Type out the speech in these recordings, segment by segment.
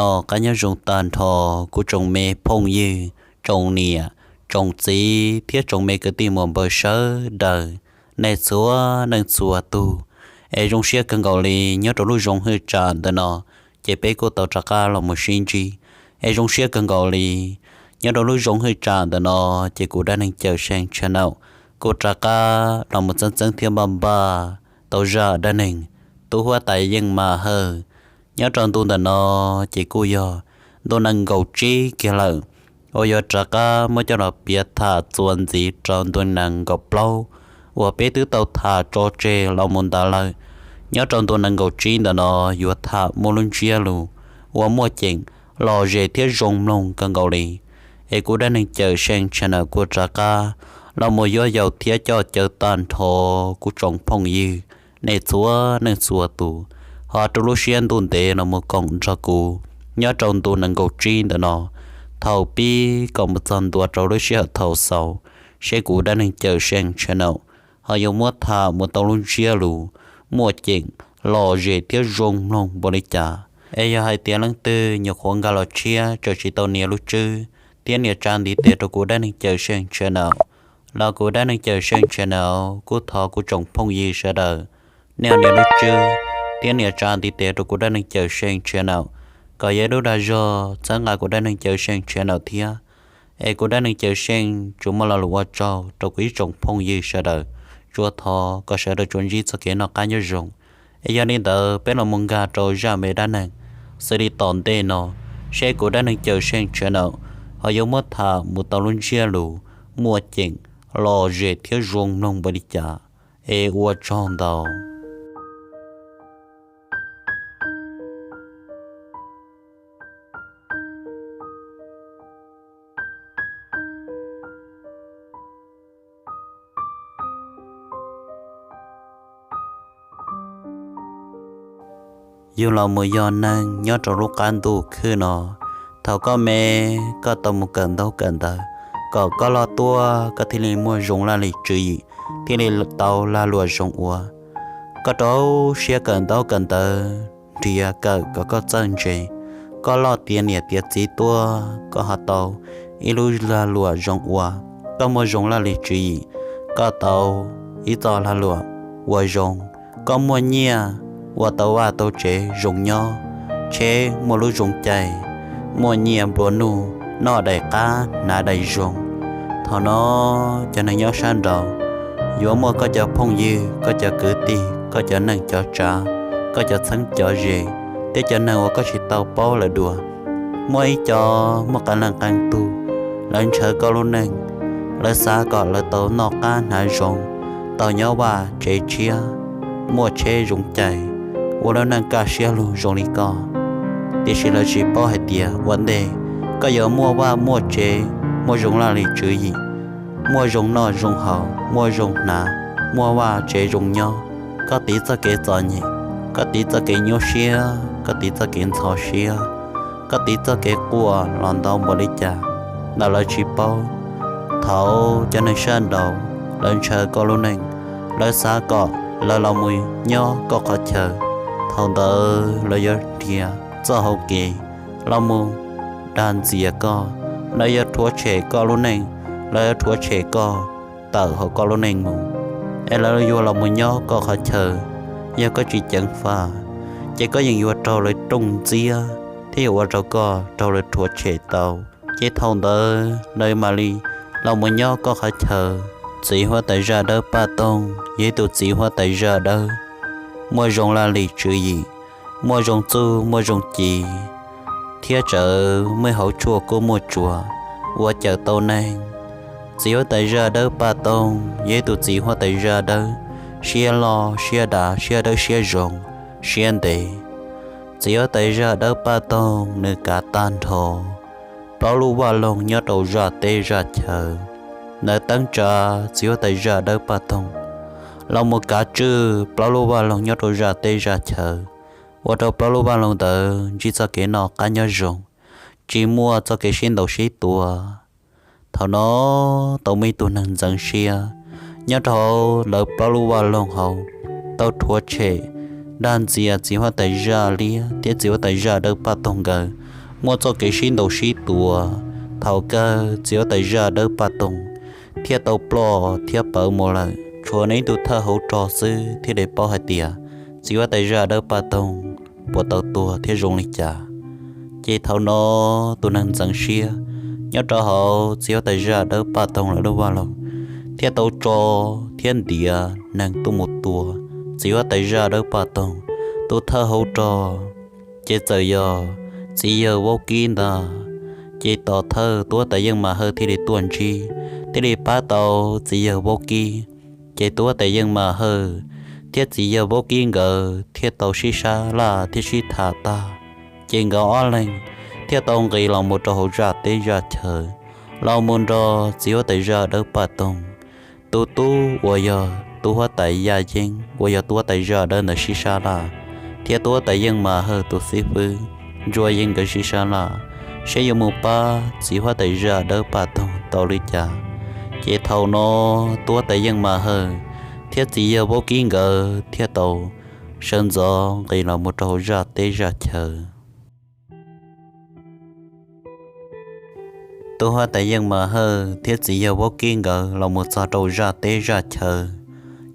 Noj qab nyob zoo tag nrho kuv tsoom me phooj ywg, tsoom niam, tsoom txiv thiab tsoom me kwv tij muam npawg sawv daws, nej txhua leej txhua tus. Es zoo siab kawg nkaus li nyob rau lub zoo hwj tsam ntawm no, ces peb kuj tau rov qab los mus sib ntsib. Es zoo siab kawg nkaus li nyob rau lub zoo hwj tsam ntawm no, ces kuv Dab Neeg Cawm Seej channel kuj rov qab los mus txeeb txeeb thiab npaj npaj tau zaj dab neeg Tub Huab Tais Yeej Mas Hawj. Nyob rau ntu ntawm no ces kuj yog ntu nees nkaum tsib kiag lawm, uas yuav rov qab muab coj los piav tham txuas ntxiv rau ntu nees nkaum plaub uas peb twb tau tham tso tseg los mus ntawd lawm. Nyob rau ntu nees nkaum tsib ntawm no yuav tham muaj lub ntsiab lus uas muaj ceem, lom zem thiab zoo mloog kawg nkaus li. Es kuv Dab Neeg Cawm Seej channel kuj rov qab los mus yuav yaus thiab coj caw tag nrho kuv tsoom phooj ywg, nej txhua leej txhua tus, ho rau lub siab ntuj ntev los mus koom nrog kuv nyob rau ntu nees nkaum tsib ntawm no, thaum pib kom mus txog ntua rau lub sij hawm thaum xaus, seb kuv Dab Neeg Cawm Seej channel ho yuav muab tham mus tau lub ntsiab lus muaj ceem, lom zem thiab zoo mloog npaum li cas. Es yog hais tias leej twg nyuam qhuav nkag los tshiab tseem tsis tau nias lub tswb thiab nias tsa ntiv tes rau kuv Dab Neeg Cawm Seej channel, los kuv Dab Neeg Cawm Seej channel kuj thov kuv tsoom phooj ywg sawv daws, nej ho nias lub tswb thiab nias tsa ntiv tes rau kuv Dab Neeg Cawm Seej channel, kom yog ib lub dag zog txhawb nqa kuv Dab Neeg Cawm Seej channel thiab. Es kuv Dab Neeg Cawm Seej tsuas muaj lo lus ua tsaug rau kuv ib tsoom phooj ywg sawv daws, tsuas thov kom sawv daws tsuas ntsib txoj kev noj qab nyob zoo. Es yog li ntawd peb los mus nkag rau zaj me dab neeg xws li tom ntej no, seb kuv Dab Neeg Cawm Seej channel ho yuav muab tham mus tau lub ntsiab lus muaj ceem, lom zem thiab zoo mloog npaum li cas. Es ua tsaug ntau. Yug los mus yog neeg nyob rau lub qab ntuj khwb no, thaum koj me, koj tau mus kawm ntaub kawm ntawv, kom koj loj tuaj koj thiaj li muaj zoo laj lim tswv yim, thiaj li tau lag luam zoo ua. Koj rau siab kawm ntaub kawm ntawv, nrhiav kawm kom koj txawj ntse, koj loj tiav niam tiav txiv tuaj koj ho tau ib lub lag luam zoo ua, koj muaj zoo laj lim tswv yim, koj tau ib txoj lag luam ua zoo, koj muaj nyiaj ua tau vaj tau tsev zoo nyob, tsheb muaj lub zoo cai, muaj nyiaj nplua nuj, noj daim qab hnav daim zoo. Thaum no cov neeg nyob sab nraud yuav muaj koj cov phooj ywg, koj cov kwv tij, koj cov neej cov tsav, koj cov txheeb cov ze, thiab cov neeg uas koj tsis tau paub lawm dua. Muaj ib co muaj qee leej qee tug, lawv ntshaw koj lub neej, lawv xav kom lawv tau noj qab hnav zoo, tau nyob vaj tsev tshiab, muaj tsheb zoo cai, ua lub neej kaj siab lug zoo li koj. Tiam sis lawv tsis paub hais tias ua ntej koj yuav muaj vaj muaj tsev, muaj zoo laj lim tswv yim, muaj zoo noj zoo haus, muaj zoo hnav, muaj vaj tsev zoo nyob, koj tiv txoj kev txom nyem, koj tiv txoj kev nyuaj siab, koj tiv txoj kev ntxhov siab, koj tiv txoj kev quaj los ntau npaum li cas, ntawm lawv tsis paub. Thaum cov neeg sab nraud lawv ntshaw koj lub neej, lawv xav kom lawv los mus nyob koj qhov chaw, thaum ntawd lawv yuav nrhiav txoj hau kev los mus dag ntxias koj, lawv yuav rhuav tshem koj lub neej, lawv yuav rhuav tshem koj tawm hauv koj lub neej mus, es lawv yuav los mus nyob koj qhov chaw. Yog koj tsis ceev faj, ces koj yeej yuav raug lawv rooj ntxiab thiab yuav ua rau koj raug lawv rhuav tshem tau. Ces thaum ntawd lawv mam li los mus nyob koj qhov chaw. Txiv huab tais zaj dawb Paj Toog yog ib tug txiv huab tais zaj dawb, muaj zoo laj lim tswv yim, muaj zoo txuj muaj zoo ci, thiab txawm muaj hauv tshuaj kuj muaj tsuas, ua cawm tau neeg. Txiv huab tais zaj dawb Paj Toog yog ib tug txiv huab tais zaj dawb siab loj siab dav siab dawb siab zoo, siab ntev. Txiv huab tais zaj dawb Paj Toog nws kav tag nrho plaub lub vaj loog nyob rau zaj teb zaj chaw. Nws teeb tsa txiv huab tais zaj dawb Paj Toog los mus kav tswj plaub lub vaj loog nyob rau zaj teb zaj chaw, ua rau plaub lub vaj loog ntawd ntsib txoj kev noj qab nyob zoo, tsis muaj txoj kev sib ntaus sib tua. Thaum no tau muaj ib tug neeg ntxeev siab nyob rau hauv lawv plaub lub vaj loog hauv tau rhuav tshem dag ntxias txiv huab tais zaj liab thiab txiv huab tais zaj dawb Paj Toog nkawd muaj txoj kev sib ntaus sib tua. Thaum kawg txiv huab tais zaj dawb paj toog thiaj tau ploj thiab pawv mus lawm, tshuav nws ib tug thawj hauv rog xwb thiaj li paub hais tias txiv huab tais zaj dawb paj toog puas tau tuag thiab zoo li cas. Ces thaum no tus neeg ntxeev siab nyob rau hauv txiv huab tais zaj dawb paj toog lawv lub vaj loog thiaj tau tso thiab ntiav neeg tuaj mus tua txiv huab tais zaj dawb paj toog tus thawj hauv rog. Ces txawm yog txiv yawg vaub kib ntag. Ces tom thawj tub huab tais yeej mas hawj thiaj li tuaj ntsib, thiaj li pab tau txiv yawg vaub kib. Ces tub huab tais yeej mas hawj thiab txiv yawg vaub kib nkawd thiaj tau sib sab laj thiab sib tham tag. Ces nkawd ob leeg thiaj tau nqis los mus rau hauv zaj teb zaj chaw, los mus nrog txiv huab tais zaj dawb paj toog, tus tub uas yog tub huab tais yaj yeeb uas yog tub huab tais zaj dawb ntawd sib sab laj, thiab tub huab tais yeej mas hawj tus xib fwb ntsuab yeeb nkawd sib sab laj, saib yuav mus pab txiv huab tais zaj dawb paj toog tau li cas. Ces thaum no tub huab tais yeej mas hawj thiab txiv yawg vaub kib nkawd thiaj tau sawv ntxov nqis los mus rau hauv zaj teb zaj chaw. Tub huab tais yeej mas hawj thiab txiv yawg vaub kib nkawd los mus txog rau zaj teb zaj chaw.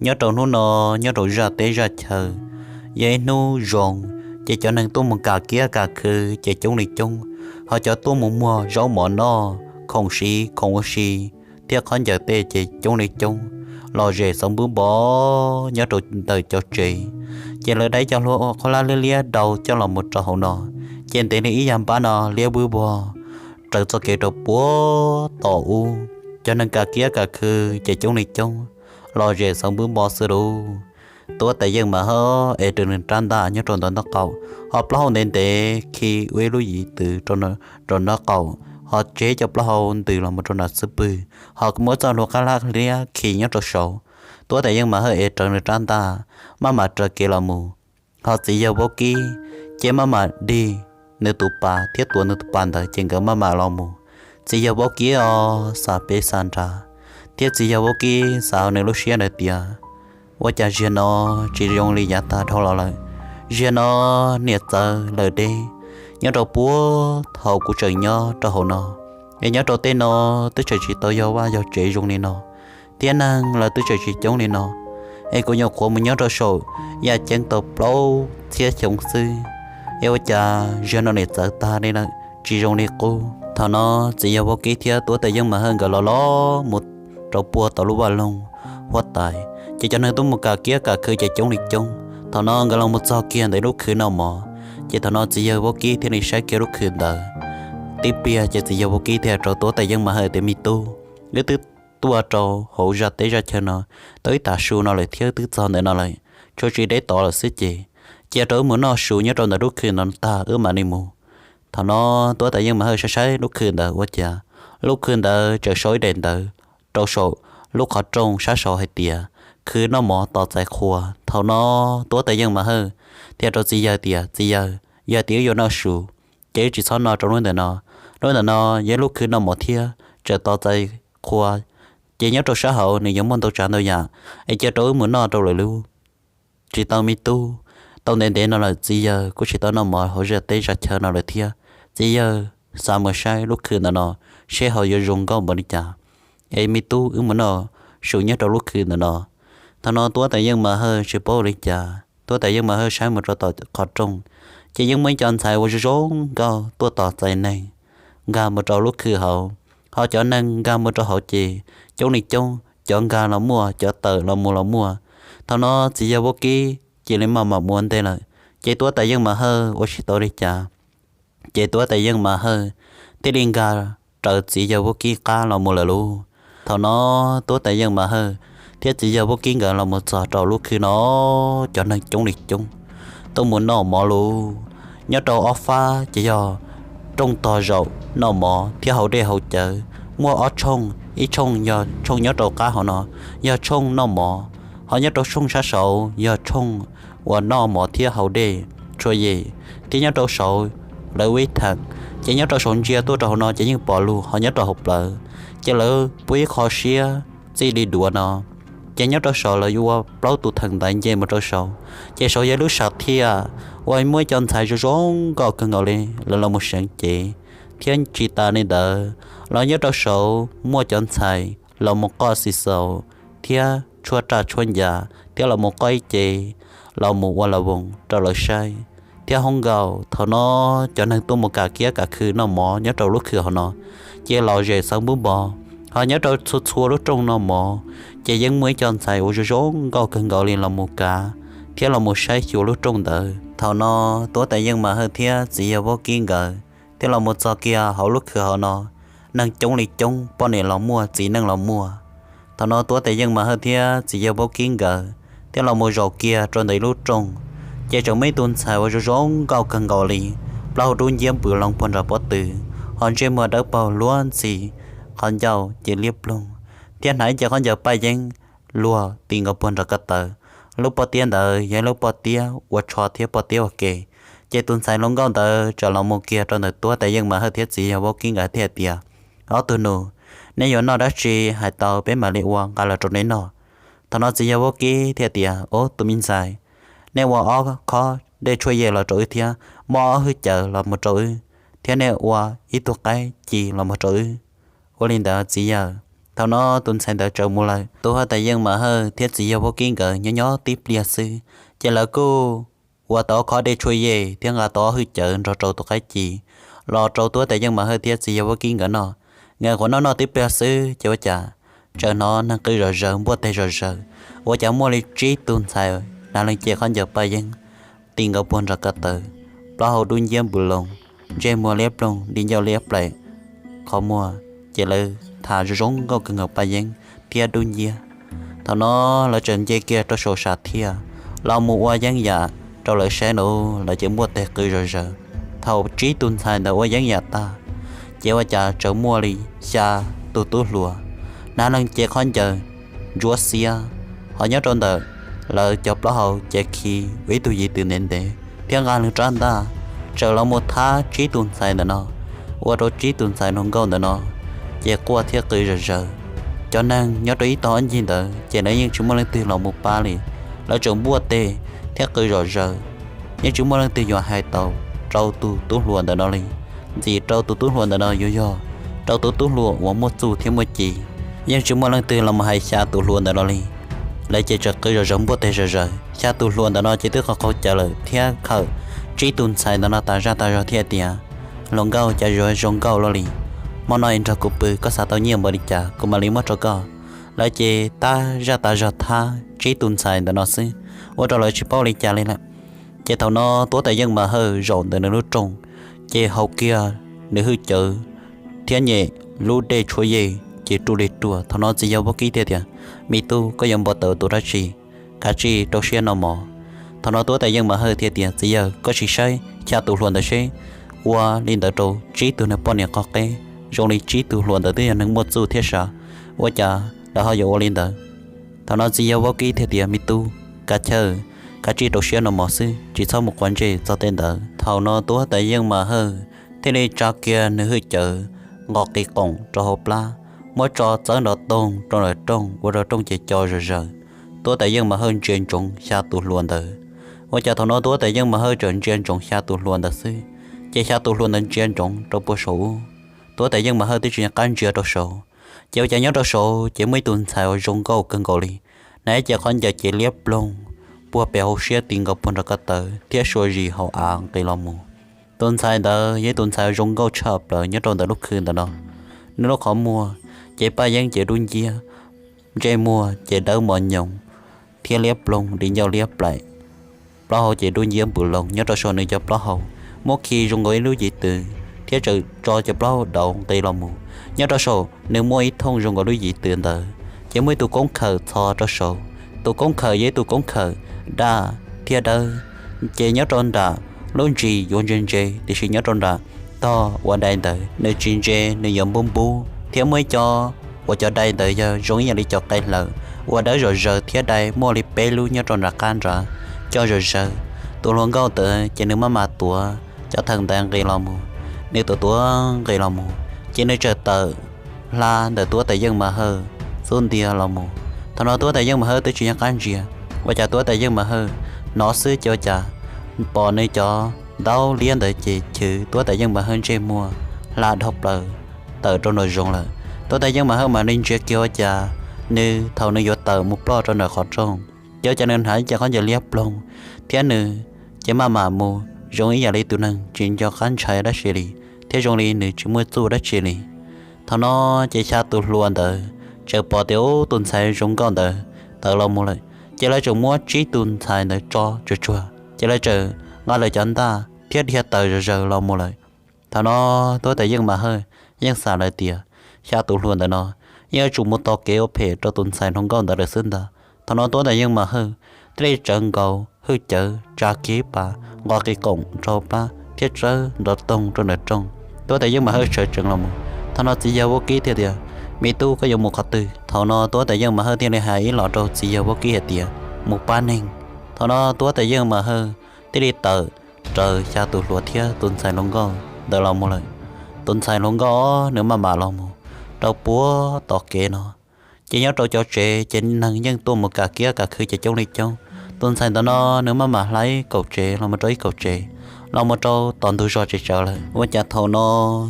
Nyob rau hnub no, nyob rau zaj teb zaj chaw yog ib hnub zoo, ces cov neeg tuaj mus kam kiab kam khw ces coob li coob, ho cov tuaj mus muag zaub mov noj, khoom siv khoom ua si thiab khaub ncaws tej ces coob li coob, lom zem xauv npwb npo nyob rau ntawm cov tsev. Ces lawv dai cov hlua qhov lab liab liab rau coj los mus rau hauv no, ces ntev li ib yam npab no liab vwb vog raws txoj kev rau puag tom ub. Cov neeg kam kiab kam khw ces coob li coob, lom zem xauv npwb npo xwb lauj. Tub huab tais yeej mas hawj es raws nws rab ntaj nyob rau ntawm nraub qaum, ho plaub hau ntev ntev khi ua ib lub yim tws rau nraub qaum, ho tseb cov plaub hau ntws los mus rau nram xub pwg, ho muab txoj hlua qab lab liab khi nyob rau saud. Tub huab tais yeej mas hawj es raws nws rab ntaj, maj mam raws kev los mus. Ho txiv yawg vaub kib ces maj mam dig nws tus pas thiab tuav nws tus pas ntawd ces nkawd maj mam los mus. Txiv yawg vaub kib os xa peb xa nra, thiab txiv yawg vaub kib xav hauv nws lub siab ntawd tias, ua cas zaum no tsis zoo li yav tag dhau los lawm. Zaum no niam txawv lawm deb, nyob rau puag thaum kuv tseem nyob rau hauv no, es nyob rau tej no twb tseem tsis tau yog vaj yog tsev zoo li no, thiab neeg lawv twb tseem tsis coob li no, es kuv nyuam qhuav mus nyob rau saum yaj ceeb tau plaub txhiab xyoo xwb, es ua cas zaum no niam txawv tag li lawm tsis zoo li qub. Thaum no txiv yawg vaub kib thiab tub huab tais yeej mas hawj nkawd los los mus rau puag tom lub vaj loog huab tais, ces cov neeg tuaj mus kam kiab kam khw ces coob li coob. Thaum no nkawd los mus txog kiag ntawm lub khw noj mov, ces thaum no txiv yawg vaub kib thiaj li saib kiag lub khw ntawd. Tib pliag ces txiv yawg vaub kib thiaj rau tub huab tais yeej mas hawj tias, me tub, wb twb tuaj rau hauv zaj teb zaj chaw no tau ib tag su no lawm thiab twb txog ntawm no lawm, tshuav tsis deb tod lawm xwb ces cia rau wb mus noj su nyob rau ntawm lub khw no tag wb mam li mus. Thaum no tub huab tais yeej mas hawj saib saib lub khw ntawd ua cas lub khw ntawd tseem sau ib daim ntawv rau saum lub qhov rooj sab saud hais tias, khw noj mov tos txais qhua. Thaum no tub huab tais yeej mas hawj thiaj rau txiv yawg tias, txiv yawg, yog tias wb yuav noj su ces wb tsis txhob noj rau lub ntawm no. Lub ntawm no yog lub khw noj mov thiab tseem tos txais qhua, ces nyob rau sab hauv nws yuav muaj ntau tsav ntau yam, es cia rau wb mus noj rau lawv lub. Tsis tau me tub, tau ntev ntev no lawm txiv yawg kuj tsis tau noj mov hauv zaj teb zaj chaw no lawm thiab. Txiv yawg, xav mus saib lub khw ntawm no seb ho yuav zoo nkauj npaum li cas, es me tub wb mus noj su nyob rau lub khw ntawm no. Thaum no tub huab tais yeej mas hawj tsis paub ua li cas, tub huab tais yeej mas hawj saib mus rau tom qhov rooj, ces yeej muaj ib co ntxhais uas zoo zoo nkauj tuaj tos txais neeg nkag mus rau lub khw hauv. Ho cov neeg nkag mus rau hauv ces coob li coob, cov nkag los muaj, cov tawm los mus los muaj. Thaum no txiv yawg vaub kib cia li maj mam mus ua ntej lawm, ces tub huab tais yeej mas hawj ua tsis tau li cas, ces tub huab tais yeej mas hawj thiaj li nkag raws txiv yawg vaub kib qab los mus lawm lauj. Thaum no tub huab tais yeej mas hawj thiab txiv yawg vaub kib nkawd los mus txog rau lub khw no, cov neeg coob li coob tuaj mus noj mov lauj. Nyob rau ob fab ces yog rooj tog zaum noj mov thiab haus dej haus cawv, muaj ob tshooj, ib tshooj yog tshooj nyob rau qab hauv no yog tshooj noj mov, ho nyob rau tshooj sab saud yog tshooj uas noj mov thiab haus dej tshua yem, thiab nyob rau saud lawv ua ib theem, ces nyob rau saud ntsia tuaj rau hauv no ces yeej pom lug, ho nyob rau hauv plawv ces lawv pub ib qho siab txij li duav no. Ces nyob rau saud lawv yuav ua plaub tus theem ntaiv nce mus rau saud, ces saud yog lub sam thiaj uas muaj ib co ntxhais zoo zoo nkauj kawg nkaus li, lawv los mus seev cev. Thiab tsis tas li ntawd los nyob rau saud muaj cov ntxhais los mus qoj xis xaus thiab tshuab raj tshuab ncas thiab los mus qoj ib ce los mus ua la voos rau lawv saib thiab hoob nkaus. Thaum no cov neeg tuaj mus kam kiab kam khw noj mov nyob rau lub khw hauv no ces lom zem xeev npub npo. Ho nyob rau txhua txhua lub rooj noj mov ces yeej muaj ib co ntxhais uas zoo zoo nkauj kawg nkaus li los mus kav thiab los mus saib xyuas lub rooj ntawd. Thaum no Tuab Tais Yeej Mas Hawj thiab txiv yawg Vaub Kib nkawd thiab los mus txog kiag hauv lub khw hauv no, neeg coob li coob, poj niam los muaj txiv neej los muaj. Thaum no Tuab Tais Yeej Mas Hawj thiab txiv yawg Vaub Kib nkawd thiab los mus zaum kiag rau ntawm ib lub rooj, ces tseem muaj ib tug ntxhais uas zoo zoo nkauj kawg nkaus li, plaub hau dub nciab npws loo puag nram pob tw, ho ntsej muag dawb paug luag ntxhi, qhov ncauj ces liab ploog, thiab hnav ib ce khaub ncaws paj yeeb luag ti nkaus puag nram ko taw. Lub pob tiab ntawd yog ib lub pob tiab ua tsho thiab pob tiab ua ke. Ces tus ntxhais hluas nkauj ntawd txawm los mus kiag rau ntawm Tuab Tais Yeej Mas Hawj thiab txiv yawg Vaub Kib nkawd thiaj tias, Ob tug nus, neb yuav noj dab tsi hais tau peb mam li ua nqa los rau neb noj. Thaum no txiv yawg Vaub Kib thiaj tias, Ub, tus me ntxhais, nej ua ob khob dej tshuaj yej los rau wb thiab muab ob hwj cawv los mus rau wb, thiab nej ua ib tug qaib ci los mus rau wb. Ua li ntawd txiv yawg. Thaum no tus ntxhais ntawd txawm mus lawm. Tuab Tais Yeej Mas Hawj thiab txiv yawg Vaub Kib nkawd nyob nyob tib pliag xwb, ces lawv kuj ua tau ob khob dej tshuaj yej thiab nqa tau ob hwj cawv nrog rau tus qaib ci los rau Tuab Tais Yeej Mas Hawj thiab txiv yawg Vaub Kib nkawd noj. Nkawd nyuam qhuav noj noj tib pliag xwb ces ua cas txawm hnov neeg qw zom zaws npuaj teg zom zaws, ua cas muaj li tsib tug ntxhais hnav lees ce khaub ncaws paj yeeb ti nkaus puag nram ko taw, plaub hau dub nciab npws loo, ntsej muag liab ploog di ncauj liab plaim, qhov muag ces lawv tha zoo zoo nkauj kawg nkaus paj yeeb thiab dub nciab. Thaum no lawv txawm nce kiag rau saum sam thiaj los mus ua yeeb yam rau lawv saib no, lawv ces npuaj teg qw zom zaws. Thaum tsib tus ntxhais ntawd ua yeeb yam tag, ces ua cas txawm muaj li xya tus tub hluas hnav lees ce khaub ncaws ntsuab xiab, ho nyob rau ntawm lawv cov plaub hau ces khi ua ib tug yiv tws ntev ntev thiab nqa lees rab ntaj, txawm los mus thab tsib tus ntxhais ntawm no, ua rau tsib tus ntxhais hluas nkauj ntawm no ces quaj thiab qw zom zaws. Cov neeg nyob rau ib tog ob ncig ntawd ces lawv yeej tsis muaj leej twg los mus pab li, lawv tseem npuaj teg thiab qw zom zaws, yeej tsis muaj leej twg yuav hais tau rau tus tub hluas ntawm no li. Ntxim rau tus tub hluas ntawm no yuav yog rau tus tub hluas uas muaj txuj thiab muaj ci, yeej tsis muaj leej twg los mus hais xya tus hluas ntawm no li. Lawv ces txawm qw zom zaws npuaj teg zom zaws, xya tus hluas ntawm no ces twb qaug qaug cawv lawm thiab khawm tsib tus ntxhais ntawm no tas zaj tas zog thiab tias, Hluas nkauj, cas yuav zoo nkauj luaj li? Hmo no es nrog kuv pw, koj xav tau nyiaj npaum li cas kuv mam li muab rau koj. Lawv ces tab zaj tas zog thab tsib tus ntxhais ntawm no xwb, ua rau lawv tsis paub li cas li lawm. Ces thaum no Tuab Tais Yeej Mas Hawj zaum ntawm nws lub rooj, ces haus kiag nws hwj cawv thiab nyem lub dej tshuab yej ces ruaj li ruaj. Thaum no txiv yawg Vaub Kib thiaj tias, Me tub, koj yuav npau taws tus dab tsi? Kav tsij rau siab noj mov. Thaum no Tuab Tais Yeej Mas Hawj thiaj tias, Txiv yawg, koj sim saib xya tus hluas ntawd seb, ua li ntawd rau tsib tug neeg poj niam qhov qeb, zoo li tsib tug hluas ntawd twb yog neeg muaj txuj thiab sav, ua cas lawv ho yuav ua li ntawd? Thaum no txiv yawg Vaub Kib thiaj tias, Me tub, kav chawj, kav tsij rau siab noj mov xwb, tsis txhob mus quav ntsej txog tej ntawd. Thaum no Tuab Tais Yeej Mas Hawj thiaj li tsa kiag nws hwj cawv nqos qis qoom rau hauv plab, muab tso txawb nrov toog rau nram rooj, ua rau rooj ces co zom zaws. Tuab Tais Yeej Mas Hawj ntsia ntsoov xya tus hluas ntawd. Ua cas thaum no Tuab Tais Yeej Mas Hawj tseem ntsia ntsoov xya tus hluas ntawd xwb, ces xya tus hluas ntawd ntsia ntsoov rau puag saum ub, Tuab Tais Yeej Mas Hawj twb tsis nco qab ntsia rau saud. Ces ua cas nyob rau saud ces muaj ib tug ntxhais uas zoo nkauj kawg nkaus li, hnav ib ce qhov ncaws ces liab ploog puag pem hauv siab ti nkaus puag nram ko taw thiab sua zis hauv av nqis los mus. Tus ntxhais ntawd yog ib tus ntxhais zoo nkauj tshaj plaws nyob rau ntawm lub khw ntawm no. Nws lub qhov muag ces paj yeeb ces dub nciab, ntsej muag ces dawb mos nyoos thiab liab ploog di ncauj liab plaim, plaub hau ces dub nciab npws loo. Nyob rau saum nws cov plaub hau muab khi zoo nkaus ib lub yiv tws thiab txawm tso cov plaub hau dauv nqis los mus. Nyob rau saum nws muaj ib thooj zoo nkaus lub yiv tws ntawd, ces muaj ib tug koob khawm txhos rau saud. Tus koob khawm yog ib tug koob khawm daj thiab dawb, ces nyob rau nram lub ntsis yuav ntse ntse, tiam sis nyob rau nram tog ua dai ntawd nws tsis ntse, nws yuav npub npub thiab muaj ib co uas cov dai ntawd yog zoo ib yam li cov qe hlaws uas dawb zom zaws thiab dai muaj li peb lub nyob rau nram qab nrad co zom zaws. Tus hluas nkauj ntawd ces nws maj mam tuav cov theem ntaiv nqis los mus. Nws tuav tuav nqis los mus ces nws txawm tawm hla ntawm Tuab Tais Yeej Mas Hawj xub ntiag los mus, Thaum no Tub Tam Yeej Mas Hawj twb tsis nyob qab ntsia, ua cas Tub Tam Yeej Mas Hawj hnov xwb ces ua cas pom nws cov ntaub liab ntawd ces chwv Tub Tam Yeej Mas Hawj ntsej muag hla dhau plaws tawm rau nraum zoov lawm. Tub Tam Yeej Mas Hawj mam li ntsia kiag ua cas nws thaum nws yuav tawm mus ploj rau nram qhov rooj, ces ua cas nws hnav ib cev khaub ncaws liab ploog, thiab nws ces maj mam mus zoo ib yam li tus neeg tsis nco qab ntshai dab tsi li, thiab zoo li nws tsis muaj txuj dab tsi li. Thaum no ces xya tus hluas ntawd txawm pom tias ub, tus ntxhais zoo nkauj ntawd tawm los mus lawm, ces lawv txawm muab tsib tus ntxhais ntawd tso tsuag tsuag, ces lawv txawm nqa lawv cov ntaj thiab dhia taws zom zaws los mus lawm. Thaum no Tub Tam Yeej Mas Hawj yeej xav lawm tias xya tus hluas ntawm no yeej yuav tsum mus tos kev ua phem rau tus ntxhais hluas nkauj ntawd lawm xwb ntag. Thaum no Tub Tam Yeej Mas Hawj thiaj li tsawv nkaus hwj cawv tsa kiag ib pas nqos qis qoom rau plab thiab tsawb nrov toog rau nram rooj. Tub Tam Yeej Mas Hawj sawv tsees los mus. Thaum no txiv yawg Vaub Kib thiaj tias, Me tub, koj yuav mus qhov twg? Thaum no Tub Tam Yeej Mas Hawj thiaj li hais ib los rau txiv yawg Vaub Kib hais tias, Mus pab neeg. Thaum no Tub Tam Yeej Mas Hawj thiaj li tawm raws xya tus hluas thiab tus ntxhais hluas nkauj ntawd los mus lawm. Tus ntxhais hluas nkauj nws maj mam los mus rau puag tom kev no, ces nyob rau cov tsev ces neeg yeej tuaj mus kam kiab kam khw ces coob li coob. Tus ntxhais ntawm no nws maj mam hla ib kaum tsev los mus rau ib kaum tsev, los mus rau tom ntug zos tsev tsawv lawm. Ua cas thaum no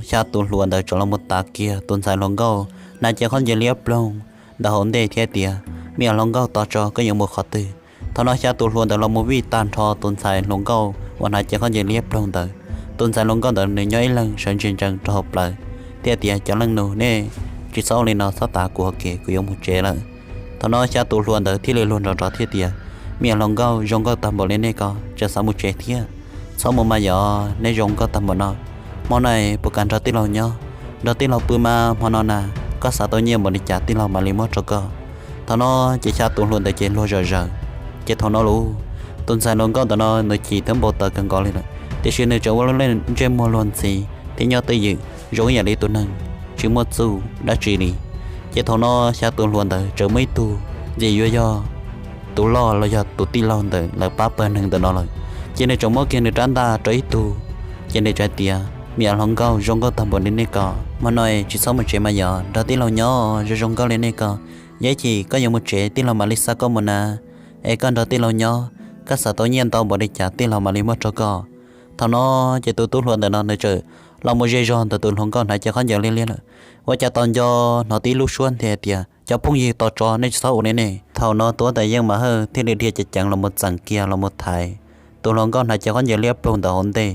xya tus hluas ntawd txawm los mus tav kiag tus ntxhais hluas nkauj hnav cev khaub ncaws liab ploog ntawd hauv ntej thiab tias, Me nyuam hluas nkauj, tos tso, koj yuav mus qhov twg? Thaum no xya tus hluas ntawd los mus vij tag nrho tus ntxhais hluas nkauj uas hnav cev khaub ncaws liab ploog ntawd. Tus ntxhais hluas nkauj ntawd nws nyob ib leeg sawv ntsees ntsees rau hauv plawv thiab tias, Cov leej nus, nej tsis txhob ua li no, txhob tav kuv hauv kev, kuv yuav mus tsev lawm. Thaum no xya tus hluas ntawd thiaj li luag nrov nrov thiab tias, Me nyuam hluas nkauj, zoo nkauj tag npaum li nej ko, tseem xav mus tsev thiab? Txhob mus mas yog, nej zoo nkauj tag npaum no, hmo no puas kam nrog tij laug nyob? Nrog tij laug pw mas hmo no na, koj xav tau nyiaj npaum li cas tij laug mam li muab rau koj. Thaum no ces xya tus hluas ntawd ces luag zom zaws. Ces thaum no lauj, tus ntxhais hluas nkauj ntawm no nws chim thiab npau taws kawg nkaus li lawm, tiam sis nws tseem ua lub neej ntsej muag luag ntxhi thiab nyob twj ywm zoo ib yam li tus neeg tsis muaj txuj dab tsi li. Ces thaum no xya tus hluas ntawd tseem muaj ib tug ntxim yuav yog tus loj los yog tus tij laug ntawm lawv pab pawg neeg ntawm no lawm, ces nws tseem muab kiag nws rab ntaj rau ib tug, ces nws tseem tias, Me nyuam hluas nkauj, zoo nkauj tag npaum li nej ko, hmo no tsis txhob mus tsev mas yog, nrog tij laug nyob zoo zoo nkauj li nej ko. Yog ib chim koj yuav mus tsev tij laug mam li xa koj mus na, es koj nrog tij laug nyob, koj xav tau nyiaj ntau npaum li cas tij laug mam li muab rau koj. Thaum no ces tus tub hluas ntawm no nws txawm los mus ze zog ntawm tus hluas nkauj hnav cev khaub ncaws liab liab lawm. Ua cas tos nco hnov tib lub suab nthe tias, Cov phooj ywg, tos tso, nej tsis txhob ua li nej. Thaum no Tuab Tais Yeej Mas Hawj thiaj li dhia cev ceev los mus txeem kiag los mus thaiv tus hluas nkauj hnav cev khaub ncaws liab ploog ntawd hauv ntej,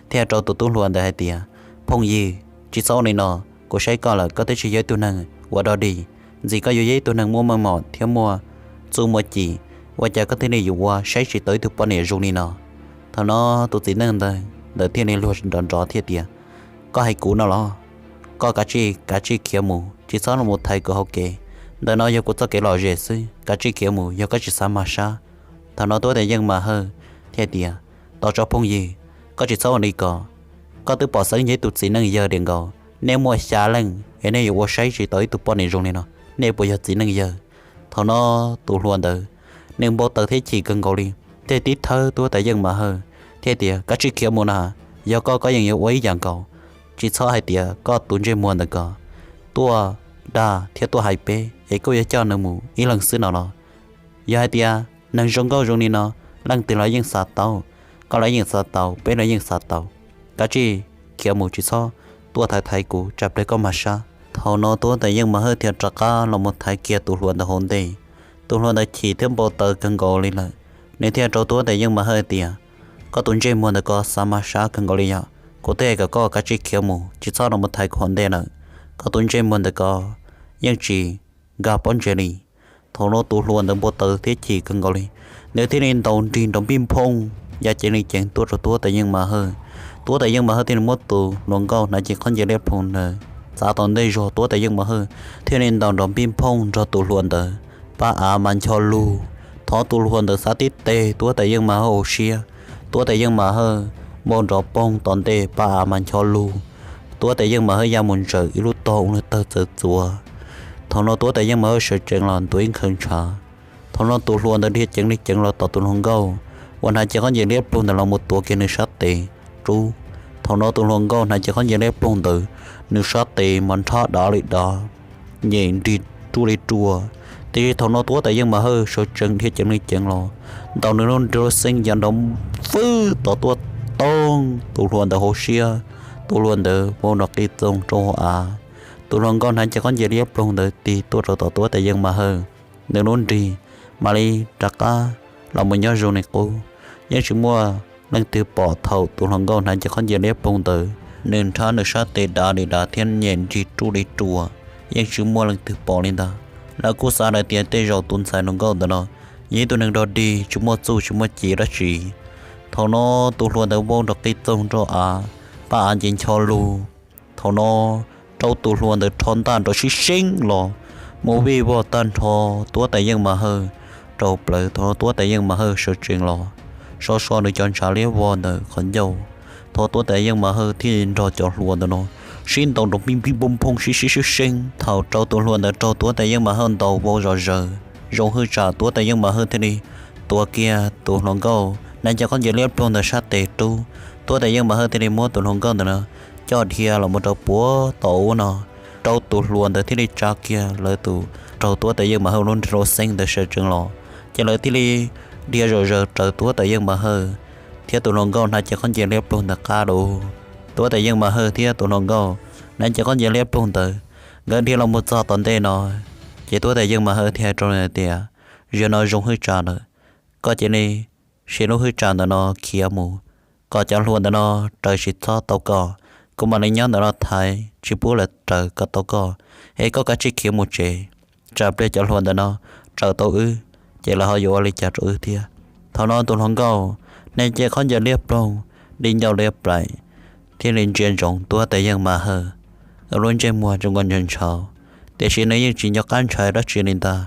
thiaj rau tus tub hluas ntawd hais tias, Phooj ywg, tsis txhob ua li no, kuv saib koj lawm koj twb tsis yog ib tug neeg ua dog dig, ntxim koj yuav yog ib tug neeg muaj meej mom thiab muaj txuj muaj ci, ua cas koj thiaj li yuav ua saib tsis taus ib tug poj niam zoo li no? Thaum no tus txiv neej ntawd ntawd thiaj li luag nrov nrov thiab tias, Koj hais kuv no los? Koj kav tsij kav tsij khiav mus, tsis txhob los mus thaiv kuv hauv kev. Ntawm no yog kuv txoj kev lom zem xwb, kav tsij khiav mus yog koj tsis xav mag sab. Thaum no Tuab Tais Yeej Mas Hawj thiaj tias, Tos tso phooj ywg, koj tsis txhob ua li ko. Koj twb pom xeeb yog ib tug txiv neej yawg diam nkaus, nej muaj xya leej es nej yuav ua saib tsis taus ib tug poj niam zoo li no, nej puas yog txiv neej yawg? Thaum no tus hluas ntawd nws npau taws thiab chim kawg nkaus li, thiaj tib thawb Tuab Tais Yeej Mas Hawj thiab tias, Kav tsij khiav mus na, yog koj koj yeej yuav ua ib yam nkaus. Tsis txhob hais tias koj tus ntsej muag ntawm ko tuaj dag thiab tuaj hais peb es koj yuav coj nws mus ib leeg xwb no los? Yog hais tias neeg zoo nkauj zoo li no, leej twg los yeej xav tau, koj los yeej xav tau, peb los yeej xav tau. Kav tsij khiav mus, tsis txhob tuaj thaiv thaiv kuv, tsam pliag koj mag sab. Thaum no Tuab Tais Yeej Mas Hawj thiaj rov qab los mus thaiv kiag tus hluas ntawd hauv ntej. Tus hluas ntawd chim thiab npau taws kawg nkaus li lawm, nws thiaj rau Tuab Tais Yeej Mas Hawj tias, Koj tus ntsej muag ntawm ko xav mag sab kawg nkaus li yom, kuv twb hais kom koj kav tsij khiav mus, tsis txhob los mus thaiv kuv hauv ntej lawm. Koj tus ntsej muag ntawm ko yeej tsis nkag pob ntseg li. Thaum no tus hluas ntawd npau taws thiab chim kawg nkaus li, nws thiaj li ntaus nrig nrov npij nphooj ya ceev li ceev tuaj rau Tuab Tais Yeej Mas Hawj. Tuab Tais Yeej Mas Hawj thiaj li muab tus hluas nkauj hnav cev khaub ncaws liab ploog ntawd txav tau ntej zog, Tuab Tais Yeej Mas Hawj thiaj li ntaus nrov npij nphooj nrog tus hluas ntawd pab av mas ncho lug. Thaum tus hluas ntawd xav tib teg Tuab Tais Yeej Mas Hawj hauv siab, Tuab Tais Yeej Mas Hawj npau nrov poog tom ntej pab av mas ncho lug. Tuab Tais Yeej Mas Hawj ya mus ntsaws ib lub tog ua nws tawg txawv txuav. Thaum no Tuab Tais Yeej Mas Hawj sawv tsees los ntuav ib nkhaws ntshav. Thaum no tus hluas ntawd dhia ceev li ceev los tos tus hluas nkauj uas hnav cev khaub ncaws liab ploog ntawd los mus tuav kiag nws sab tes rub. Thaum no tus hluas nkauj hnav cev khaub ncaws liab ploog ntawd, nws sab tes mas nrhab dav li dav, nyem nrig ruaj li ruaj. Tiam sis thaum no Tuab Tais Yeej Mas Hawj sawv tsees dhia ceev li ceev los, ntaus nws lub nrig lub xeeb ya nrov fwb tom Tuab Tais Yeej Mas Hawj tus hluas ntawd hauv siab. Tus hluas ntawd vau nrov qis txoog rau hauv av. Tus hluas nkauj hnav cev khaub ncaws liab ploog ntawd tig tuaj rau tom Tuab Tais Yeej Mas Hawj, nws lub nrig mam li rov qab los mus nyob zoo li qub. Yeej tsis muaj leej twg pom thaum tus hluas nkauj hnav cev khaub ncaws liab ploog ntawd nws nrhab nws sab tes dav li dav thiab nyem nrig ruj li ruas. Yeej tsis muaj leej twg pom li ntag. Lawv kuj xav lawm tias tej zaum tus ntxhais hluas nkauj ntawm no yog ib tug neeg dog dig tsis muaj txuj tsis muaj ci dab tsi. Thaum no tus hluas ntawd vau nrov qis txoog rau av, paj av nce ncho lug. Thaum no rau tus hluas ntawd rho ntaj nrov sib seeb los, mus vij vog tag nrho Tuab Tais Yeej Mas Hawj rau plawv. Thaum no Tuab Tais Yeej Mas Hawj sawv tsees los, so so nws cov ntshav liab vog ntawm qhov ncauj. Thaum Tuab Tais Yeej Mas Hawj thiaj nrog cov hluas ntawm no sib ntaus nrov pij pij npoo nphooj sib sib sib seeb. Thaum rau tus hluas ntawd raug Tuab Tais Yeej Mas Hawj ntaus vau zom zaws, zoo hwj tsam Tuab Tais Yeej Mas Hawj thiaj li tuav kiag tus hluas nkauj hnav cev khaub ncaws liab ploog ntawd sab tes rub. Tuab Tais Yeej Mas Hawj thiaj li muab tus hluas nkauj ntawm no coj dhia los mus rau puag tom ub no, rau tus hluas ntawd thiaj li tsa kiag lawv tus raug Tuab Tais Yeej Mas Hawj lub nrig lub xeeb ntawd sawv tsees los, ces lawv thiaj li dhia zom zaws raws Tuab Tais Yeej Mas Hawj thiab tus hluas nkauj hnav cev khaub ncaws liab ploog ntawd qab lawm. Tuab Tais Yeej Mas Hawj thiab tus hluas nkauj hnav cev khaub ncaws liab ploog ntawd, nkawd dhia los mus txog tom ntej no, ces Tuab Tais Yeej Mas Hawj thiaj hais rau nws tias, Zaum no zoo hwj tsam lawm, koj cia li siv lub hwj tsam ntawm no khiav mus, kom cov hluas ntawm no raws tsis txhob tau koj. Kuv mam li nyob ntawm no thaiv tsis pub lawv raws kom tau koj, es koj kav tsij khiav mus tsev. Tsam pliag cov hluas ntawm no raws tau wb, ces lawv ho yuav ua li cas rau wb thiab? Thaum no tus hluas nkauj hnav cev khaub ncaws liab ploog, di ncauj liab plaim, thiaj li ntsia ntsoov Tuab Tais Yeej Mas Hawj, lub ntsej muag zoo nkaus ntshaus ntshaus, tiam sis nws yeej tsis nco qab ntshai dab tsi li ntag.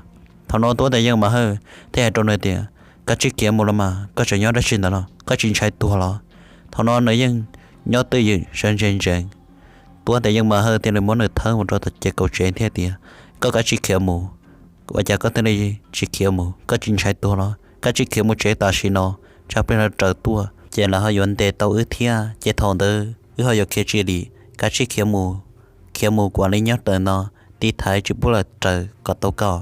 Thaum no Tuab Tais Yeej Mas Hawj thiaj hais rau nws tias, Koj tsis khiav mus los mas, koj tseem nyob dab tsi ntawm no, koj tsis ntshai tuag los? Thaum no nws yeej nyob twj ywm sawv ntsees ntsees. Tuab Tais Yeej Mas Hawj thiaj li muab nws thawb mus rau tom ces kaum tsev thiab tias, Koj kav tsij khiav mus. Ua cas koj thiaj li tsis khiav mus? Koj tsis ntshai tuag los? Kav tsij khiav mus tsev tam sim no, tsam pliag lawv raws tuaj ces lawv ho yuav ntes tau wb thiab, ces thaum ntawd wb ho yuav khiav tsis dim. Kav tsij khiav mus, khiav mus kom li nyob ntawm no, tiv thaiv tsis pub lawv raws kom tau koj.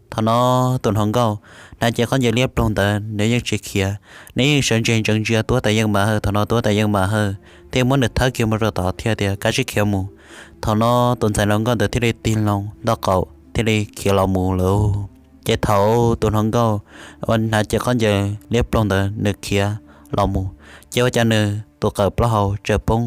Thaum no tus hluas nkauj hnav cev khaub ncaws liab ploog ntawd nws yeej tsis khiav, nws yeej sawv ntsees ntsees ntsia Tuab Tais Yeej Mas Hawj. Thaum no Tuab Tais Yeej Mas Hawj thiaj muab nws thawb kiag mus rau tod thiab tias, Kav tsij khiav mus. Thaum no tus ntxhais hluas nkauj ntawd thiaj li tig loo ntaub qaum thiaj li khiav los mus lawm. Ces thaum tus hluas nkauj uas hnav cev khaub ncaws liab ploog ntawd nws khiav los mus, ces ua cas nws tus qawm plaub hau tseem poob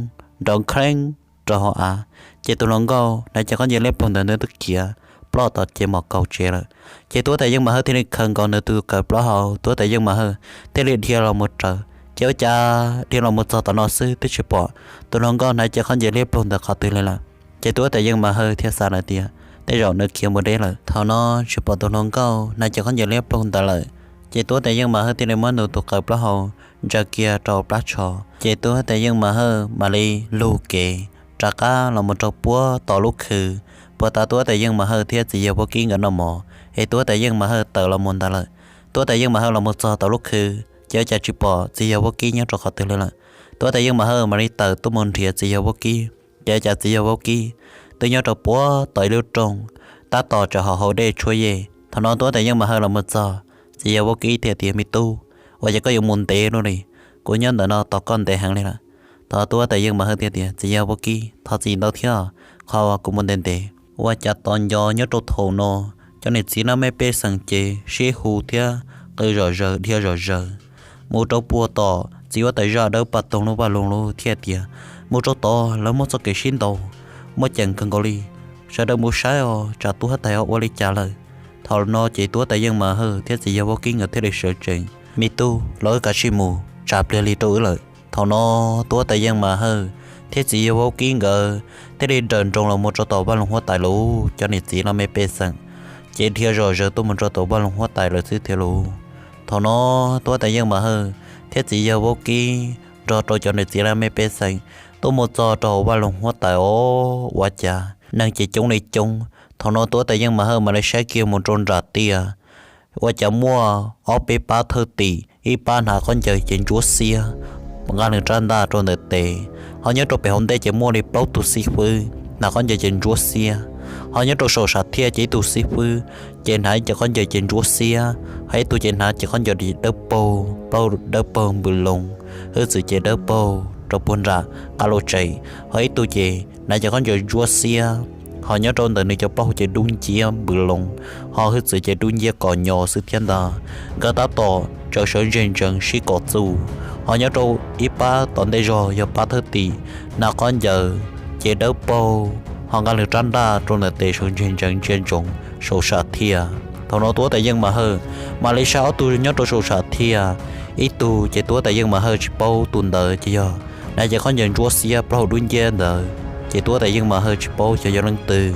nrov kheeb rau hauv av. Ces tus hluas nkauj hnav cev khaub ncaws liab ploog ntawd nws twb khiav ploj tom ces mom kaum tsev lawm. Ces Tuab Tais Yeej Mas Hawj thiaj li khaws nkaus nws tus qawm plaub hau, Tuab Tais Yeej Mas Hawj thiaj li dhia los mus raws. Ces ua cas dhia los mus txog tom no xwb twb tsis pom tus hluas nkauj hnav cev khaub ncaws liab ploog ntawd qhov twg li lawm. Ces Tuab Tais Yeej Mas Hawj thiaj xav lawm tias tej zaum nws khiav mus deb lawm. Thaum no tsis pom tus hluas nkauj hnav cev khaub ncaws liab ploog ntawd lawm, ces Tuab Tais Yeej Mas Hawj thiaj li muab nws tus qawm plaub hau ntsaws kiag rau plab tsho, ces Tuab Tais Yeej Mas Hawj mam li lug kev rov qab los mus rau puag tom lub khw, puag ta Tuab Tais Yeej Mas Hawj thiab txiv yawg Vaub Kib nkawd noj mov, es Tuab Tais Yeej Mas Hawj tawm los mus ntawd lawm. Tuab Tais Yeej Mas Hawj los mus txog tom lub khw, ces ua cas tsis pom txiv yawg Vaub Kib nyob rau qhov twg li lawm. Tuab Tais Yeej Mas Hawj mam li tawm tuaj mus nrhiav txiv yawg Vaub Kib, ces ua cas txiv yawg Vaub Kib twb nyob rau puag tom ib lub rooj, tab tom tseem haus haus dej tshuab yej. Thaum no Tuab Tais Yeej Mas Hawj los mus txog, txiv yawg Vaub Kib thiaj tias, Me tub, ua cas koj yuav mus ntev luaj li? Kuv nyob ntawm no tos koj ntev heev li lawm. Thaum Tuab Tais Yeej Mas Hawj thiaj tias, Txiv yawg Vaub Kib, thov txim ntau thiab, qhov uas kuv mus ntev ntev. Ua cas tos nco nyob rau thaum no, cov niam txiv laj mej pej xeem ces sib hu thiab qw zom zaws dhia zom zaws mus rau puag tom txiv huab tais zaj dawb paj toog lub vaj loog lub thiaj tias, Mus rau tod lawv muaj txoj kev sib ntaus, muaj ceem kawg nkaus li. Sawv daws mus saib os, tsam Tuab Tais ho ua li cas lawm. Thaum no ces Tuab Tais Yeej Mas Hawj thiab txiv yawg Vaub Kib nkawd thiaj li sawv tsees, Me tub, los wb kav tsij mus, tsam pliag li rau wb lawm. Thaum no Tuab Tais Yeej Mas Hawj thiab txiv yawg Vaub Kib nkawd thiaj li nrawm nroos los mus rau tom vaj loog huab tais lub, cov niam txiv laj mej pej xeem ces dhia zom zaws tuaj mus rau tom vaj loog huab tais lawm xwb thiab lauj. Thaum no Tuab Tais Yeej Mas Hawj thiab txiv yawg Vaub Kib nrog rau cov niam txiv laj mej pej xeem tuaj mus txog rau hauv vaj loog huab tais os, ua cas neeg ces coob li coob. Thaum no Tuab Tais Yeej Mas Hawj mam li saib kiag mus rau nram tiaj, ua cas muaj ob peb pab thawj tim, ib pab hnav khaub ncaws ces ntsuab xiab, nqa nws rab ntaj rau ntawm tes, ho nyob rau pem hauv ntej ces muaj li plaub tug xib fwb hnav khaub ncaws ces ntsuab xiab, Ho nyob rau saum sam thiaj ces ib tug xib fwb ces hnav ib ce khaub ncaws ces ntsuab xiab, ho ib tug ces hnav ce khaub ncaws dawb paug, plaub hau dawb paug npws loos, hwj txwv ces dawb paug rau puag nram qab lub tsev, ho ib tug ces hnav ce khaub ncaws ntsuab xiab, ho nyob rau ntawm nws cov plaub hau ces dub nciab npws loos, ho hwj txwv ces dub nciab kom nyo xwb thiab ntag. Nkawd tab tom tsaws sawv ntseg ntsees sib kom txuj, ho nyob rau ib pab tom ntej zog yog pab thawj tim, hnav khaub ncaws ces dawb paug, ho nqa nws rab ntaj rau ntawm tes sawv ntseg ntsees ntsia ntsoov saum sam thiaj. Thaum no Tuab Tais Yeej Mas Hawj mam li saib ob tug nyob rau saum sam thiaj, ib tug ces Tuab Tais Yeej Mas Hawj tsis paub, tus ntawd ces yog hnav ce khaub ncaws ntsuab xiab plaub hau dub nciab ntawd, ces Tuab Tais Yeej Mas Hawj tsis paub xyov yog leej twg.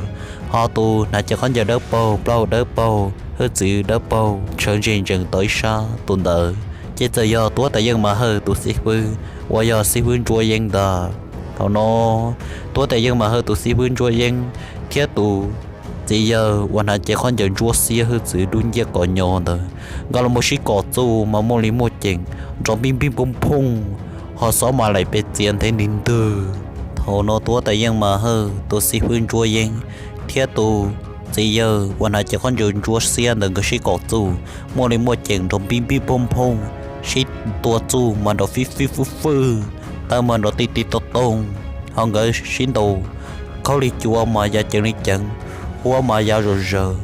Ho tus hnav ce khaub ncaws dawb paug, plaub hau dawb paug, hwj txwv dawb paug, sawv ntseg ntsees tau ib sab, tus ntawd ces txawm yog Tuab Tais Yeej Mas Hawj tus xib fwb uas yog xib fwb Ntsuab Yeeb ntag. Thaum no Tuab Tais Yeej Mas Hawj tus xib fwb Ntsuab Yeeb thiab tus txiv yawg uas hnav ce khaub ncaws ntsuab xiab hwj txwv dub nciab kom nyo ntawd nkawd los mus sib kom txuj mas muaj li muaj ceem nrov npij npij nphooj nphooj, ho xob mas laim pes txiav nthe ntig ntwg. Thaum no Tuab Tais Yeej Mas Hawj tus xib fwb Ntsuab Yeeb thiab tus txiv yawg uas hnav ce khaub ncaws ntsuab xiab ntawd nkawd sib kom txuj muaj li muaj ceem nrov npij npij nphooj nphooj, sib tua txuj mas nrov fib fib fwj fwj, taw mas nrov ti ti toj tooj, ho nkawd sib ntaus khaub lig cua mas ya ceev li ceev, huab mas ya zom zaws,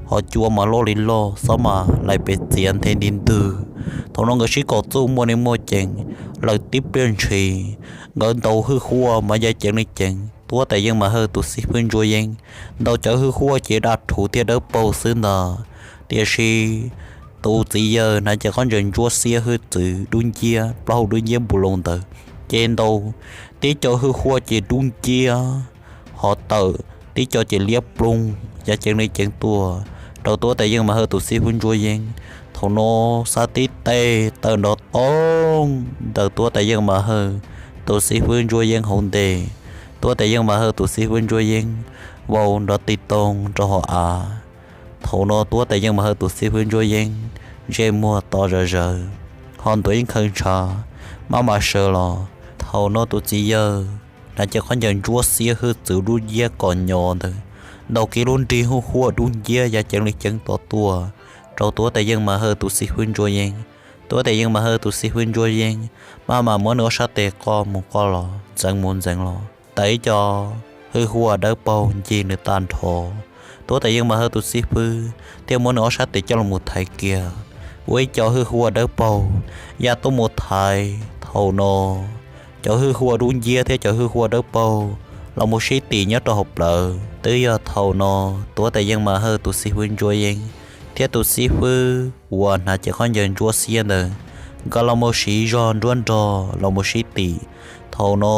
ho cua mas loj li loj, xob mas laim pes txiav nthe ntig ntwg. Thaum no nkawd sib kom txuj muaj li muaj ceem lawm tib pliag ntshis, nkawd ntaus hwj huaj mas ya ceev li ceev. Tuab Tais Yeej Mas Hawj tus xib fwb Ntsuab Yeeb ntaus cov hwj huaj ces daj rhuv thiab dawb paug xwb ntag, tiam sis tus txiv yawg hnav ce khaub ncaws ntsuab xiab hwj txwv dub nciab plaub hau dub nciab npws loos ntawd ces ntaus tib co hwj huaj ces dub nciab ho tawm, tib co ces liab ploog ya ceev li ceev tuaj rau Tuab Tais Yeej Mas Hawj tus xib fwb Ntsuab Yeeb. Thaum no xav tib teg taw nrov tooj ntawm Tuab Tais Yeej Mas Hawj tus xib fwb Ntsuab Yeeb hauv ntej. Tuab Tais Yeej Mas Hawj tus xib fwb Ntsuab Yeeb vau nrov ti toog rau hauv av. Thaum no Tuab Tais Yeej Mas Hawj tus xib fwb Ntsuab Yeeb ntsej muag to zom zaws, ho ntuav ib nkhaws ntshav maj mam sawv los. Thaum no tus txiv yawg hnav ce khaub ncaws ntsuab xiab hwj txwv dub nciab kom nyo ntawd ntaus kiag lub nrig hwj huaj dub nciab ya ceev li ceev tom tuaj rau Tuab Tais Yeej Mas Hawj tus xib fwb Ntsuab Yeeb. Tuab Tais Yeej Mas Hawj tus xib fwb Ntsuab Yeeb maj mam muab nws ob sab tes qoj mus qoj los, ntxeev mus ntxeev los, tawm ib co hwj huaj dawb paug ncig nws tag nrho. Tuab Tais Yeej Mas Hawj tus xib fwb thiaj muab nws ob sab tes coj los mus thaiv kiag, ua ib co hwj huaj dawb paug ya tuaj mus thaiv. Thaum no cov hwj huaj dub nciab thiab cov hwj huaj dawb paug los mus sib tim nyob rau hauv plawv. Twb yog thaum no Tuab Tais Yeej Mas Hawj tus xib fwb Ntsuab Yeeb thiab tus xib fwb uas hnav ce khaub ncaws ntsuab xiab ntawd nkawd los mus siv zog nruab nrog los mus sib tim. Thaum no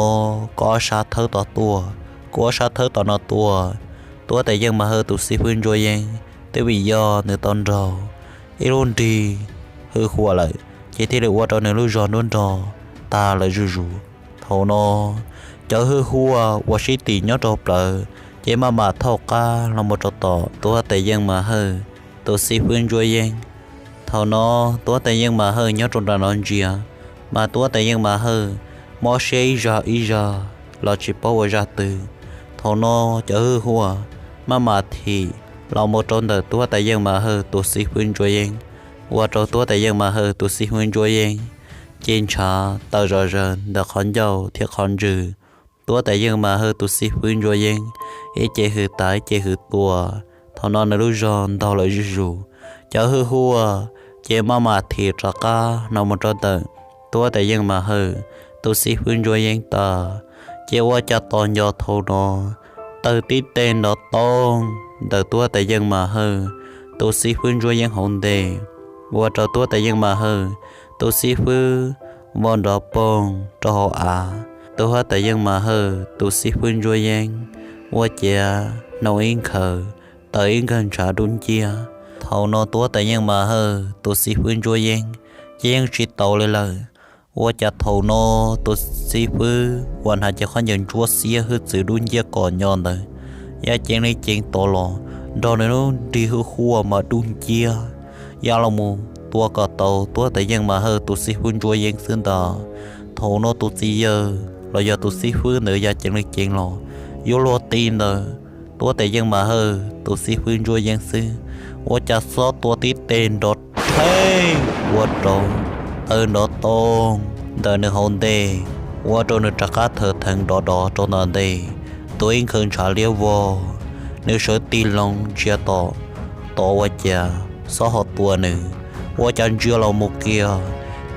koj ob sab thawb tom tuaj, kuv ob sab thawb tom no tuaj. Tuab Tais Yeej Mas Hawj tus xib fwb Ntsuab Yeeb twb vim yog nws tau nraug ib lub nrig hwj huaj lawm, ces thiaj li ua rau nws lub zog nruab nrog tag lawm zuj zus. Thaum no cov hwj huaj uas sib tim nyob rau plawv ces maj mam thaub qab los mus rau tom Tuab Tais Yeej Mas Hawj tus xib fwb Ntsuab Yeeb. Thaum no Tuab Tais Yeej Mas Hawj nyob rau nram no ntsia, mas Tuab Tais Yeej Mas Hawj mob siab ib zag ib zag los tsis paub ua zaj twg. Thaum no cov hwj huaj maj mam thim los mus rau ntawm Tuab Tais Yeej Mas Hawj tus xib fwb Ntsuab Yeeb, ua rau Tuab Tais Yeej Mas Hawj tus xib fwb Ntsuab Yeeb ces ntshav tawm zom zaws ntawm qhov ncauj thiab qhov ntswg. Tuab Tais Yeej Mas Hawj tus xib fwb Ntsuab Yeeb ib ce hws tas ib ce hws tua, thaum no nws lub zog ntaug lawm zuj zus. Cov hwj huaj ces maj mam thim rov qab no mus rau ntawm Tuab Tais Yeej Mas Hawj tus xib fwb Ntsuab Yeeb tas, ces ua cas tos nco thaum no tawg tib teg nrov toog ntawm Tuab Tais Yeej Mas Hawj tus xib fwb Ntsuab Yeeb hauv ntej, ua rau Tuab Tais Yeej Mas Hawj tus xib fwb vau nrov poog rau hauv av. Tuab Tais Yeej Mas Hawj tus xib fwb Ntsuab Yeeb ua ciav hnov ib nkhaws tawm ib nkawg ntshav dub nciab. Thaum no Tuab Tais Yeej Mas Hawj tus xib fwb Ntsuab Yeeb ces yeej tsis taus li lawm. Ua cas thaum no tus xib fwb uas hnav cev khaub ncaws ntsuab xiab hwj txwv dub nciab kom nyo ntawd ya ceev li ceev tod los, nrog nws lub nrig hwj huaj mas dub nciab ya los mus tua kom tau Tuab Tais Yeej Mas Hawj tus xib fwb Ntsuab Yeeb xwb ntag. Thaum no tus txiv yawg los yog tus xib fwb ntawd ya ceev li ceev los yuav luag ti ntawd, Tuab Tais Yeej Mas Hawj tus xib fwb ntsuab yeeb xwb, ua cas xob tua tib teg nrov rheej ua rau taw nrov toog ntawm nws hauv ntej, ua rau nws rov qab thawv theev dov dov rau tom ntej, tuav ib nkhaws ntshav liab vog. Nws sawv tig loo ntsia tom tod ua cas xob ho tua nws, ua cas ntsia los mus kiag,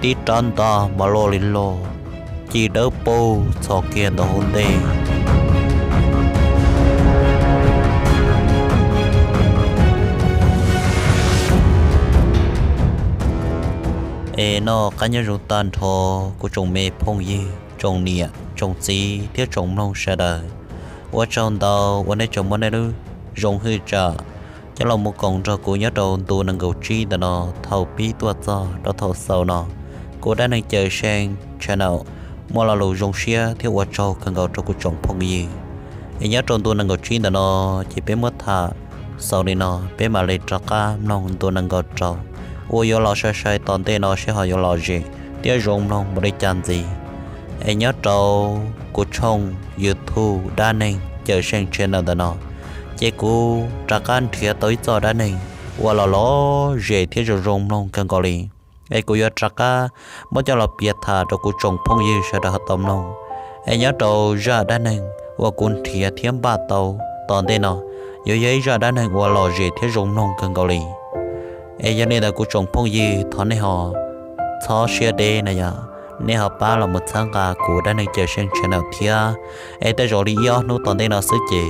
tib rab ntaj mas loj li loj, ci dawb paug txhos kiag ntawm hauv ntej. Es noj qab nyob zoo tag nrho kuv tsoom me phooj ywg, tsoom niam tsoom txiv thiab tsoom mloog sawv daws. Ua tsaug ntau uas nej tseem muab nej lub zoo hwj tsam coj los mus koom nrog kuv nyob rau ntu nees nkaum tsib ntawm no thaum pib tuaj txog rau thaum xaus no. Kuv Dab Neeg Cawm Seej channel muaj lo lus zoo siab thiab ua tsaug kawg nkaus rau kuv tsoom phooj ywg. Es nyob rau ntu nees nkaum tsib ntawm no ces peb muab tham xaus li no, peb mam li rov qab mloog ntu nees nkaum rau uas yuav los sai sai tom ntej no seb ho yuav lom zem thiab zoo mloog npaum li cas ntxiv. Es nyob rau kuv tshooj YouTube Dab Neeg Cawm Seej channel ntawm no, ces kuv rov qab nrhiav tau ib txoj dab neeg uas los lom zem thiab zoo zoo mloog kawg nkaus li. Es kuv yuav rov qab muab coj los piav tham rau kuv tsoom phooj ywg sawv daws ho tau mloog. Es nyob rau zaj dab neeg uas kuv nrhiav thiab npaj tau tom ntej no, yuav yog ib zaj dab neeg uas lom zem thiab zoo mloog kawg nkaus li. Es yog li ntawd kuv tsoom phooj ywg thov nej ho txhob siab deb na yom, nej ho pab los mus txhawb nqa kuv Dab Neeg Cawm Seej channel thiab. Es tej zaum li ib ob hnub tom ntej no xwb ces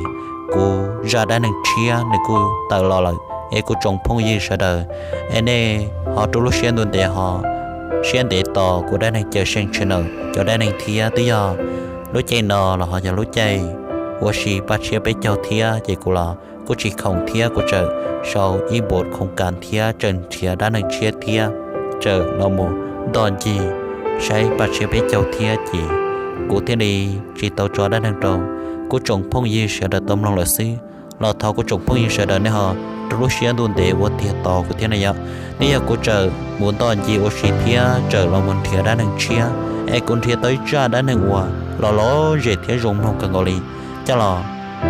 kuv zaj dab neeg tshiab nws kuj tawm los lawm. Es kuv tsoom phooj ywg sawv daws, es nej ho rau lub siab ntuj ntev ho siab ntev tos kuv Dab Neeg Cawm Seej channel cov dab neeg thiab. Twb yog lub caij no los ho yog lub caij ua si paj tshiab peb caug thiab ces kuv los kuj tsis khoom thiab kuv txawm sau ib npuas khoom kas thiab tseem nrhiav dab neeg tshiab thiab tseem los mus ntoj ncig saib paj tshiab peb caug thiab ces kuv thiaj li tsis tau tso dab neeg rau kuv tsoom phooj ywg sawv daws tau mloog lawm xwb. Los thov kuv tsoom phooj ywg sawv daws nej ho rau lub siab ntuj ntev ua tiag tos kuv thiab na yom. Twb yog kuv txawm mus ntoj ncig ua si thiab tseem los mus nrhiav dab neeg tshiab, es kuv nrhiav tau ib zaj dab neeg uas los lom zem thiab zoo mloog kawg nkaus li coj los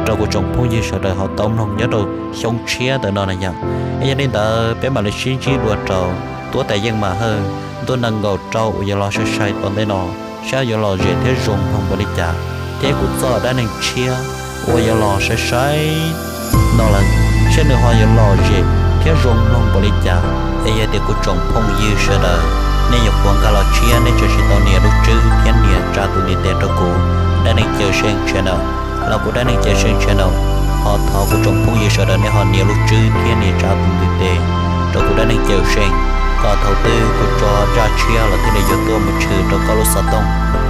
rau kuv tsoom phooj ywg sawv daws ho tau mloog nyob rau xyoo tshiab ntawm no na yom. Es yog li ntawd peb mam li sib ntsib dua rau Tuab Tais Yeej Mas Hawj ntu nees nkaum rau uas yuav los sai sai tom ntej no, saib yuav lom zem thiab zoo mloog npaum li cas, thiab kuv txoj dab neeg tshiab uas yuav los sai sai no lawm, saib nws ho yuav lom zem thiab zoo mloog npaum li cas. Es yog tias kuv tsoom phooj ywg sawv daws nej nyuam qhuav nkag los tshiab nej tseem tsis tau nias lub tswb thiab nias tsa tus ntiv tes rau kuv Dab Neeg Cawm Seej channel, los kuv Dab Neeg Cawm Seej channel ho thov kuv tsoom phooj ywg sawv daws nej ho nias lub tswb thiab nias tsa tus ntiv tes rau kuv Dab Neeg Cawm Seej, kom thaum twg kuv tso zaj tshiab los thiaj li yuav tuaj mus tshwm rau koj lub xov tooj,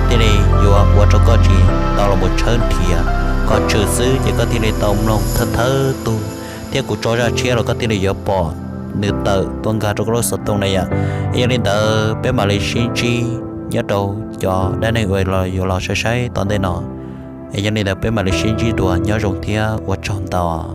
thiaj li yuav ua rau koj tsis tau los mus tshawb nrhiav, kom tshwm xwb ces koj thiaj li tau mloog thawj thawj tug, thiab kuv tso zaj tshiab los koj thiaj li yuav pom nws tawm tuaj nkag rau koj lub xov tooj na yom. Es yog li ntawd peb mam li sib ntsib nyob rau cov dab neeg uas yuav los saib saib tom ntej no. Es yog li ntawd peb mam li sib ntsib dua, nyob zoo thiab ua tsaug ntau.